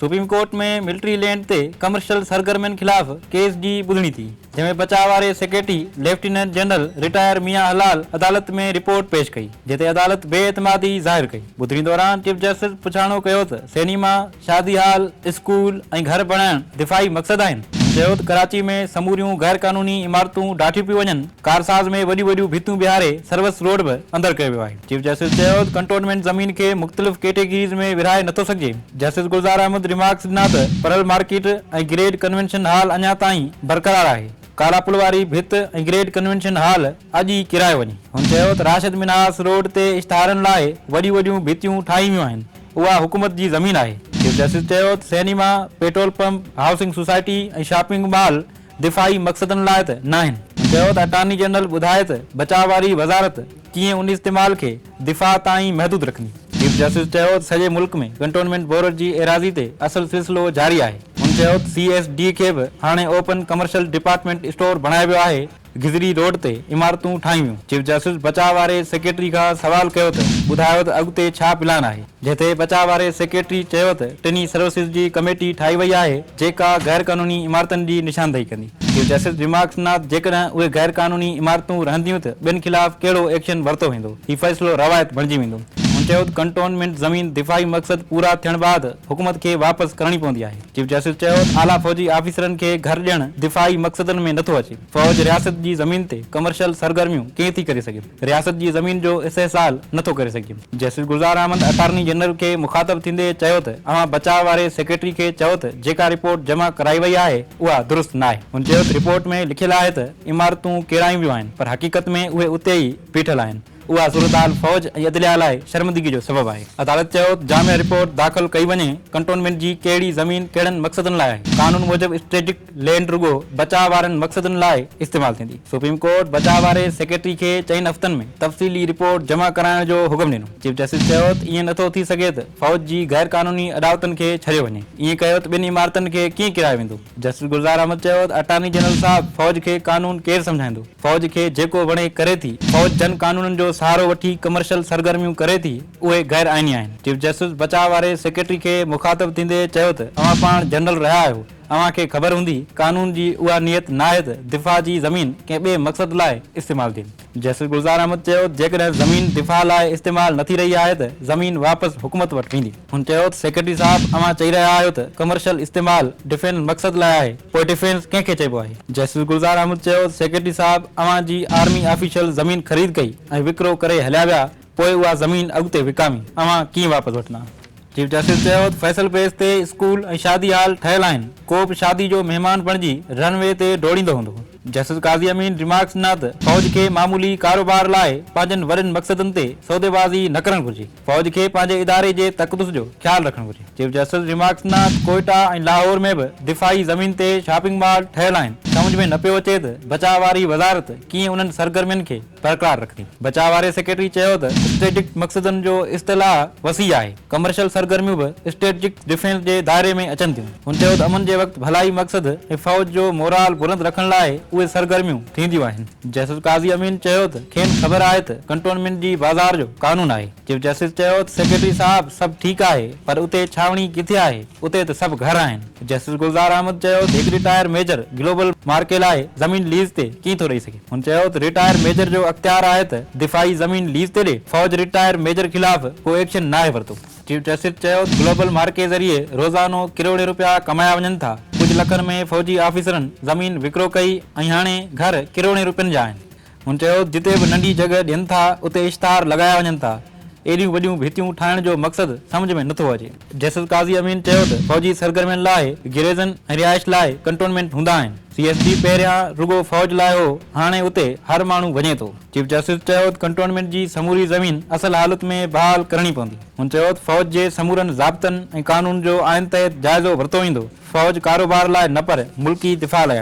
Supreme court ۾ military land تي commercial سرگرمين خلاف ڪيس جي ٻڌڻي ٿي، جنهن ۾ بچاء واري secretary lieutenant general retire Mian Hilal عدالت ۾ رپورٽ پيش ڪئي، جنهن تي عدالت بي اعتمادي ظاهر ڪئي. ٻڌڻي دوران چيف جسٽس پڇاڻو ڪيو ته سئنيما، شادي هال، اسڪول ۽ گهر بڻائڻ دفاعي مقصد آهن؟ هن چيو ته ڪراچي ۾ سموريون غير قانوني عمارتون ڊاٺيون پيون وڃن، ڪارساز ۾ وڏيون وڏيون ڀتيون بيهاري سروس روڊ به اندر ڪيو ويو آهي. چيف جسٽس چيو ته ڪنٽونمينٽ زمين کي مختلف ڪيٽيگريز ۾ ورهائي نٿو سگهجي. جسٽس گلزار احمد ريمارڪس ڏنا ته Pearl market ۽ grand convention hall اڃا تائين برقرار آهي، ڪالا پل واري ڀت ۽ گريڊ ڪنوينشن هال اڄ ئي ڪيرايو وڃي. هن چيو ته راشد منهاس روڊ تي اشتهارن لاء وڏيون وڏيون ڀتيون ٺاهيون ويون آهن، اها حڪومت جي زمين آهي. چيف جسٽس چيو ته cinema, petrol pump, housing society ۽ shopping mall دفاعي مقصدن لاء ته ناهن. هن چيو ته اٽارني جنرل ٻڌائي ته بچاء واري وزارت ڪيئن ان استعمال کي دفاع تائين محدود رکندي. چيف جسٽس چيو ته سڄي ملڪ ۾ ڪنٽونمينٽ بورڊ جي ايراضي تي اصل سلسلو جاري آهي. هن چيو ته سي ايس ڊي کي به هاڻي اوپن ڪمرشل ڊپارٽمينٽ اسٽور بڻايو ويو آهي، گذري روڊ تي عمارتون ٺاهيون ويون. چيف جسٽس بچاء واري سيڪريٽري کان سوال ڪيو ته ٻڌايو ته اڳتي ڇا پلان آهي؟ جنهن تي بچاء واري سيڪريٽري چيو ته ٽنهي سروسز جي ڪميٽي ٺاهي وئي آهي جيڪا غير قانوني عمارتن جي نشاندهي ڪندي. چيف جسٽس ريمارڪس ڏنا ته جيڪڏهن اهي غير قانوني عمارتون رهنديون ته ٻين خلاف ڪهڙو ايڪشن ورتو ويندو؟ هي فيصلو روايت بڻجي ويندو. هن چيو ته ڪنٽونمينٽ زمين دفاعي مقصد پورا ٿيڻ بعد حڪومت کي واپس ڪرڻي پوندي آهي. چيف جسٽس چيو ته اعليٰ فوجي آفيسرن کي گهر ڏيڻ دفاعي مقصدن ۾ نٿو اچي، فوج رياست جي زمين تي ڪمرشل سرگرميون ڪئين ٿي ڪري سگهي، رياست جي زمين جو استحصال نٿو ڪري سگهجي. Justice Gulzar Ahmed attorney general کي مخاطب ٿيندي چيو ته اوهان بچاء واري سيڪريٽري کي چئو ته جيڪا رپورٽ جمع ڪرائي وئي آهي اها درست ناهي. هن چيو ته رپورٽ ۾ لکيل آهي ته عمارتون ڪيرايون ويون آهن پر حقيقت ۾ اهي اتي ئي بيٺل آهن. اها صورتحال فوج ۽ عدليه لاء شرمندگي جو سبب آهي. عدالت چيو ته جامع رپورٽ داخل ڪئي وڃي، ڪنٽونمينٽ جي ڪهڙي زمين ڪهڙن مقصدن لاء آهي، قانون موجب اسٽريٽجڪ لينڊ رڳو بچاء وارن مقصدن لاء استعمال ٿيندي. سپريم ڪورٽ بچاء واري سيڪريٽري کي چئن هفتن ۾ تفصيلي رپورٽ جمع ڪرائڻ جو حڪم ڏنو. چيف جسٽس چيو ته ائين نٿو ٿي سگهي ته فوج جي غير قانوني اڏاوتن کي ڇڏيو وڃي، ائين ڪيو ته ٻن عمارتن کي ڪيئن ڪيرايو ويندو؟ جسٽس گلزار احمد چيو ته اٽارني جنرل صاحب فوج کي قانون ڪير سمجهائيندو؟ فوج کي جيڪو وڻي ڪري ٿي، فوج جن قانونن جو سهارو وٺي ڪمرشل سرگرميون ڪري ٿي، اهي غير آئيني آهن. چيف جسٽس بچاء واري سيڪريٽري کي مخاطب ٿيندي چيو ته اوهان پاڻ جنرل رهيا آهيو، اوهان کي خبر هوندي قانون جي اها نيت ناهي ته دفاع جي زمين ڪنهن ٻئي مقصد لاء استعمال ٿئي. جسٽس گلزار احمد چيو ته جيڪڏهن زمين دفاع لاء استعمال نه ٿي رهي آهي ته زمين واپس حڪومت وٽ ويندي. هن چيو ته سيڪريٽري صاحب اوهان چئي رهيا آهيو ته ڪمرشل استعمال ڊفينس مقصد لاء آهي، پوء ڊفينس ڪنهن کي چئبو آهي؟ جسٽس گلزار احمد چيو ته سيڪريٽري صاحب اوهان جي آرمي آفيشل زمين خريد ڪئي ۽ وڪرو ڪري هليا ويا، پوء اها زمين اڳتي وڪامي، اوهان ڪيئن واپس وٺندا؟ چيف جسٽس چيو ته فيصل پيس تي اسڪول ۽ شادي هال ٺهيل آهن، ڪو به شادي جو مهمان بڻجي رن وي تي ڊوڙيندو هوندو. جسٽس قاضي امين ريمارڪس ڏنا ته فوج کي معمولي ڪاروبار لاء پنهنجن وڏن مقصدن تي سوديبازي نه ڪرڻ گهرجي، فوج کي پنهنجي اداري جي تقدس جو خيال رکڻ گهرجي. چيف جسٽس ريمارڪس ڏنا ته ڪوئيٽا ۽ لاهور ۾ به دفاعي زمين تي شاپنگ مال ٺهيل آهن، سمجهه ۾ نه پيو اچي ته بچاء واري وزارت ڪيئن انهن سرگرمين کي برقرار رکندي. بچاء واري سيڪريٽري چيو ته اسٽريٽجڪ مقصدن جو اصطلاح وسيع آهي، ڪمرشل سرگرميون به اسٽريٽجڪ ڊفينس جي دائري ۾ اچن ٿيون. هن چيو ته امن جي وقت ڀلائي مقصد ۽ فوج جو مورال بلند رکڻ لاء اهي سرگرميون ٿينديون آهن. جسٽس قاضي امين چيو ته کين خبر آهي ته ڪنٽونمينٽ جي بازار جو قانون آهي. چيف جسٽس چيو ته سيڪريٽري صاحب سڀ ٺيڪ آهي پر اتي ڇانوڻي ڪٿي آهي، اتي ته سڀ گهر آهن. جسٽس گلزار احمد چيو ته هڪ رٽائر ميجر گلوبل مارڪي لاء زمين ليز تي ڪيئن ٿو ڏئي سگهي؟ هن چيو ته رٽائر ميجر جو اختيار آهي ته دفاعي زمين ليز تي ڏي، فوج رٽائر ميجر خلاف ڪو ايڪشن ناهي ورتو. چيف جسٽس چيو ته گلوبل مارڪي ذريعي روزانو ڪروڙين رپيا ڪمايا وڃن ٿا، ڪجهه لکن ۾ فوجي آفيسرن زمين وڪرو ڪئي ۽ هاڻي گهر ڪروڙين رپين جا آهن. هن چيو ته جتي به ننڍي جڳهه ڏين ٿا اتي اشتهار لڳايا وڃن ٿا، ايڏيون وڏيون ڀتيون ٺاهڻ جو مقصد سمجهه ۾ نٿو اچي. جسٽس قاضي امين چيو ته فوجي سرگرمين لاء گيريزن ۽ رهائش لاء ڪنٽونمينٽ هوندا آهن، سي ايس ڊي پهريان رڳو فوج لاء هو، هاڻي اتي هر ماڻهو وڃي ٿو. چيف جسٽس چيو ته ڪنٽونمينٽ جي سموري زمين اصل حالت ۾ بحال ڪرڻي پوندي. هن چيو ته فوج جي سمورن ضابطن ۽ قانون جو آئين تحت جائزو ورتو ويندو، فوج ڪاروبار لاء نه پر ملڪي دفاع لاء آهي.